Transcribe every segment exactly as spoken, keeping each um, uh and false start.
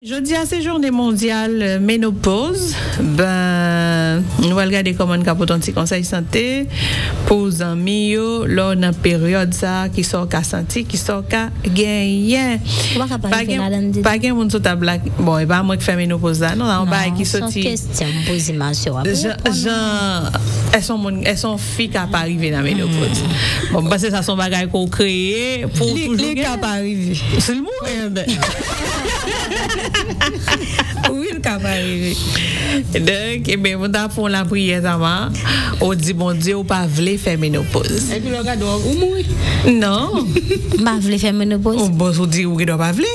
Jodi a se jounen mondyal menopoz. Ben, nou al gade kòman n ka pote yon ti konsèy sante pou zanmi yo lè w nan peryòd sa a, kisa w ka santi, kisa w ka genyen. Ou pa ka pa Pa rive gen, ladan, Didi. Pa gen moun sou tab la. Bon, e pa mwen ki fè menopoz la, non, se yon bagay ki soti. Non, se yon kesyon m poze, ma sè, w ap Jan, reponn. Jan, èske yon moun, èske yon fi ka pa rive nan menopoz? Bon, m panse sa se yon bagay ke w kreye pou w Li, toujou li gen. Ka pa rive. Si l mouri, enben. Wi, l ka pa rive. Donk, enben, mwen ta fè yon lapriyè, Tama. Ou di Bondye ou pa vle fè menopoz. Epi lè w gade w, ou mouri. Non. M pa vle fè menopoz. Oh, bon, ou di ou gen dwa pa vle.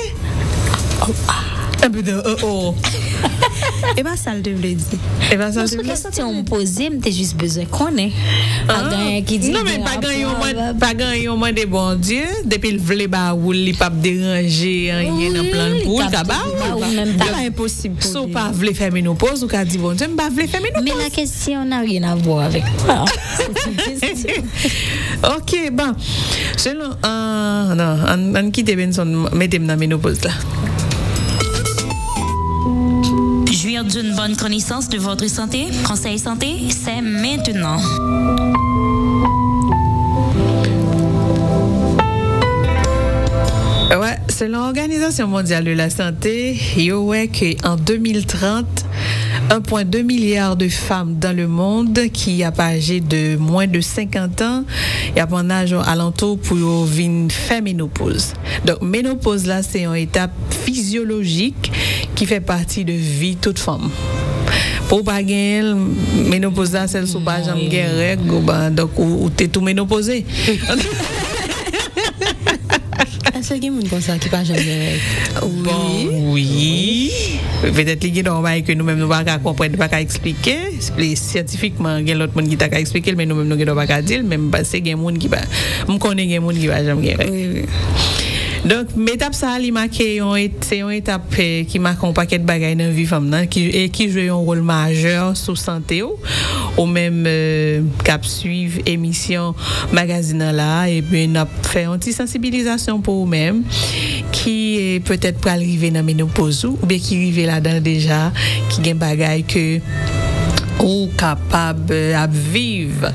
Oh, ah. Epi de, oh, oh. E pa sa l te vle di. E pa sa l te vle. Kesyon m poze, m te jis bezwen konnen. Pa Ah. Gen anyen ki di Non, men gen pa gen yon rapò mand-, avè pa gen yon mande Bondye, depi l vle ba ou, li p ap deranje anyen nan plan l pou l ka ba ou. Sa pa enposib pou li. Si w pa vle fè menopoz, ou ka di Bondye, m pa vle fè menopoz. Men la question n'a rien à voir avec moi. Ok, bon. Selon, ah, non, ann, ann kite Benson mete m nan menopoz la. Jouir d'une bonne connaissance de votre santé. Conseil santé, c'est maintenant. Ouais, selon Òganizasyon Mondyal de la Sante, yo wè ke an de mil trant, un point deux milliard de femmes dans le monde ki ap aje de mwens de senkant an, y ap an aj alantou pou yo vin fè menopoz. Donk, menopoz la, se yon etap fizyolojik ki fè pati de vi tout fanm. Pou w pa genyen l, menopoz la, sèl si w pa janm gen règ, ou ba, donk, ou, ou te tou menopoze. Èske gen moun konsa ki pa janm gen règ? Bon, wi. Petèt li gen yon bagay ke nou menm nou pa ka konprann, nou pa ka eksplike. Li syantifikman, gen lòt moun ki ta ka eksplike l, men nou menm nou gen dwa pa ka di l, men m panse gen moun ki pa, m konnen gen moun ki pa janm gen règ. Wi, wi. Donk, etap sa a, li make yon et-, se yon etap, eh, ki make yon pakèt bagay nan vi fanm nan, ki, e ki jwe yon wòl majè sou sante w, ou menm, eh, k ap swiv emisyon magazin nan la, ebyen, n ap fè yon ti sansibilizasyon pou ou menm, ki, eh, petèt pral rive nan menopoz ou, oubyen ki rive ladan l deja, ki gen bagay ke ou kapab, eh, ap viv.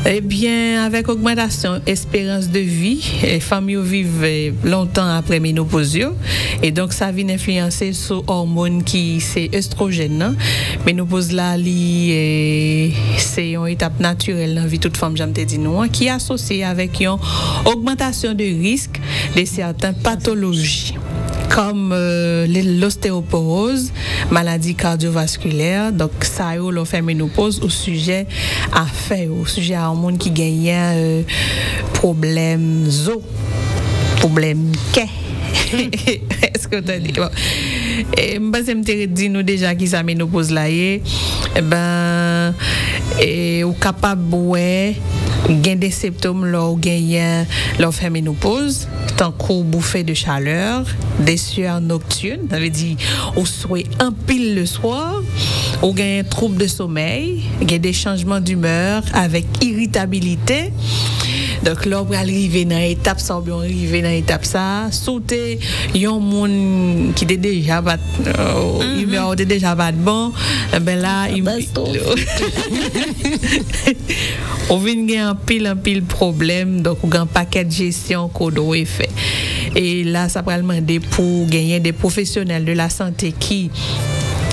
Ebyen, avèk ogmantasyon esperans de vi, eh, fanm yo viv, eh, lontan apre menopoz yo. E donk, sa vin enfliyanse sou òmòn ki se estwojèn nan. Menopoz la, li, eh, se yon etap natirèl nan vi tout fanm, jan m te di nou an, ki asosye avèk yon ogmantasyon de risk de sèten patoloji, kòm, euh, le-, losteyoporoz, maladi kadyovaskilè. Donk, sa yo, lè w fè menopoz, ou sijè a fè yo, ou sijè a yon moun ki genyen, euh, pwoblèm zo, pwoblèm kè. Èske w tande? Bon. E, m panse m te ret di nou deja kisa menopoz la ye. Enben, e, ou kapab wè gen de sentòm lè w genyen, lè w fè menopoz, tankou bouffée de chaleur, des sueurs nocturnes, sa vle di ou swe anpil le soir, ou gen trouble de sommeil, gen de chanjman d'humeur avèk iritabilite. Donk, lè w pral rive nan etap sa, oubyen w rive nan etap sa, si w te yon moun ki te deja pa t, euh, imè w te deja pa t bon, enben la, im-, ou vin gen anpil, anpil pwoblèm, donk ou gen pakèt jesyon ke w dwe fè. E la, sa pral mande pou w genyen de pwofesyonèl de la sante ki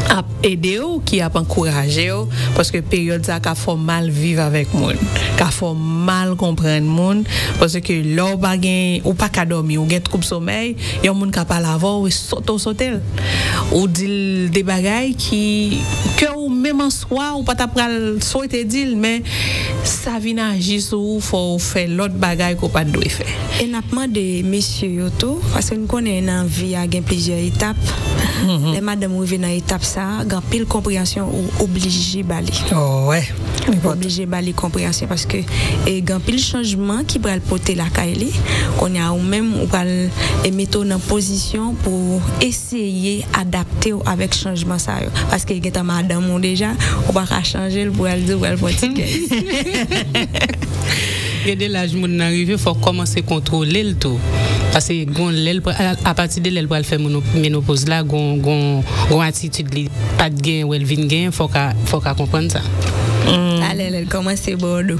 ap ede w, ki ap ankouraje w, paske peryòd sa ka fè w mal viv avèk moun, ka fè w mal konprann moun, paske lè w pa gen, ou pa ka dòmi, ou gen twoub somèy, yon moun ka pale avè w, e sote w sote l. Ou di l de bagay ki, ke ou menm an swa, ou pa ta pral swete di l, men sa vin aji sou ou, fò w fè lòt bagay ke w pa t dwe fè. E n ap mande mesye yo tou, paske n konnen nan vi a gen plizyè etap. Mhm. Lè madanm ou rive nan etap sa a, gen anpil konpreyansyon ou oblije ba li. Oh, wè. Ou oblije ba li konpreyansyon paske, e, gen anpil chanjman ki pral pote lakay li. Kounye a ou menm, ou pral, e, mete w nan pozisyon pou eseye adapte w avèk chanjman sa yo. Paske gentan madanm ou deja, ou pa ka chanje l pou al di w pral pran ti kèz. Gen de laj moun nan rive, fòk kòmanse kontwole l tou. Paske gon lè l pral, apati de lè l pral fè mono-, menopoz la, gon, gon, gon atitid li pa t genyen, wè l vin genyen, fòk a, fòk a konprann sa. Talè lè l kòmanse ba w do.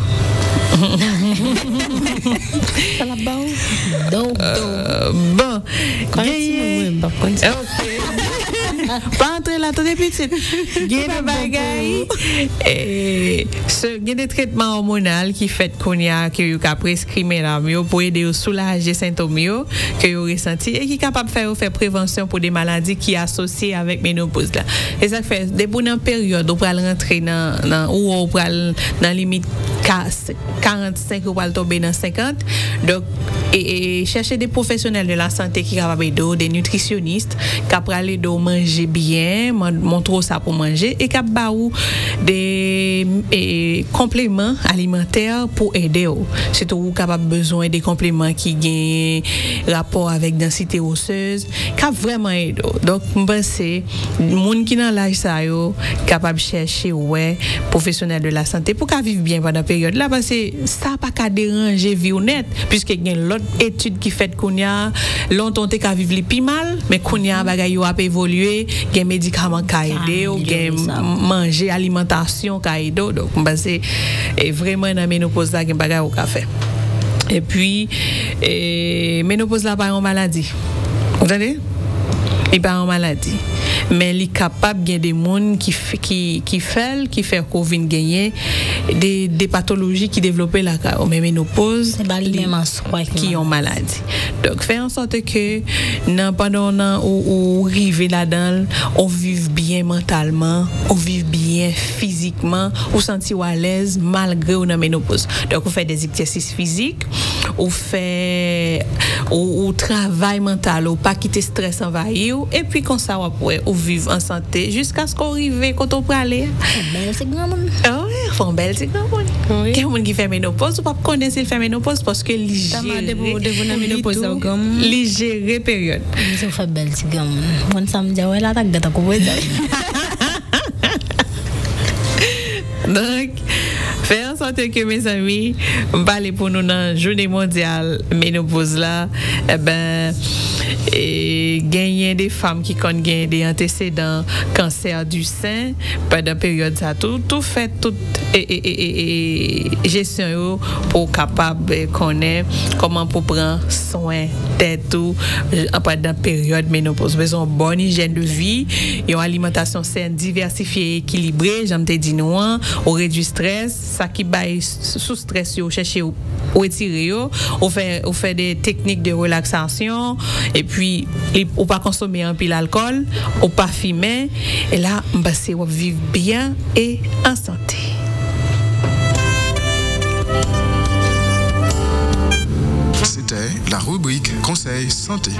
Sa l ap ba w? Do. Euh, bon, Kòrèk, si mwen, mwen, m p ap konn sa. Ok. Pa antre la, tande pitit. Gen de bagay. Eh, se, gen de tretman òmonal ki fèt kounye a ke yo ka preskri medam yo pou ede yo soulaje sentòm yo ke yo resanti e ki kapab fè yo fè prevansyon pou de maladi ki asosye avèk menopoz la. E sa k fè, depi w nan peryòd ou pral rantre nan, nan ou wè w pral nan limit ka, karannsenk ou pral tonbe nan senkant. Donk, e, e, chèche de pwofesyonèl de la sante ki kapab ede w, de nitrisyonis, k ap pral ede w manje byen, man- montre w sa pou manje, e k ap ba ou de e, konpleman alimantè pou ede w. Sitou ou kapab bezwen de konpleman ki gen rapò avèk dansite osez, k ap vrèman ede w. Donk, m panse moun ki nan laj sa yo kapab chèche wè pwofesyonèl de la sante pou ka viv byen pandan peryòd la, paske sa pa ka deranje vi w nèt, piske gen lòt etid ki fèt kounye a. Lontan w te ka viv li pi mal, men kounye a bagay yo ap evolye, gen medikaman ka ede w, gen manje, alimantasyon ka ede w. Donk, m panse e, vrèman nan menopoz la gen bagay ou ka fè. Epi, e, menopoz la pa yon maladi. Ou tande? Li pa yon maladi. Men li kapab gen de moun ki, f- ki, ki fè l, ki fè ke w vin genyen de, de patoloji ki devlope lakay ou. Men menopoz, Se pa li menm an swa ki ki yon maladi. Donk, fè an sòt ke nan, pandan w nan, ou, ou rive ladan l, ou viv byen mantalman, ou viv byen fizikman, ou santi w alèz malgre w nan menopoz. Donk, ou fè dèzegzèsis fizik, ou fè, ou, ou travay mantal ou, pa kite strès anvayi w, epi konsa w ap wè ou viv an sante jiskaske w rive kote w prale a. Bèl ti granmoun. Ah wi, fè yon bèl ti granmoun. Gen moun ki fè menopoz, ou p ap konnen si l fè menopoz paske li jere, Depi nan menopoz sa, granmoun. Li jere peryòd. Misye fè bèl ti granmoun. Moun sa m di a, wè la, ta gata koupe sa. Donk, fè an sòt ke, mezanmi, m pale pou nou nan jounen mondyal menopoz la. Eben, e, genyen de fanm ki konn genyen de antesedan kansè di sen pandan peryòd sa tou, tou fè tout e, e, e, e, e, jesyon yo pou w kapab e, konnen kòman pou pran swen tèt ou e, pandan peryòd menopoz. Bezwen yon bòn ijyèn de vi, yon alimantasyon sèn, divèsifye, ekilibre, jan m te di nou an, ou redui strès, sa ki bay s- sou strès yo, chèche ou retire yo, ou fè, ou fè de teknik de relaksasyon, epi li, ou pa konsome anpil alkòl, ou pa fimen, e la, m panse w ap viv byen e an sante. C'était la rubrique Conseil Santé.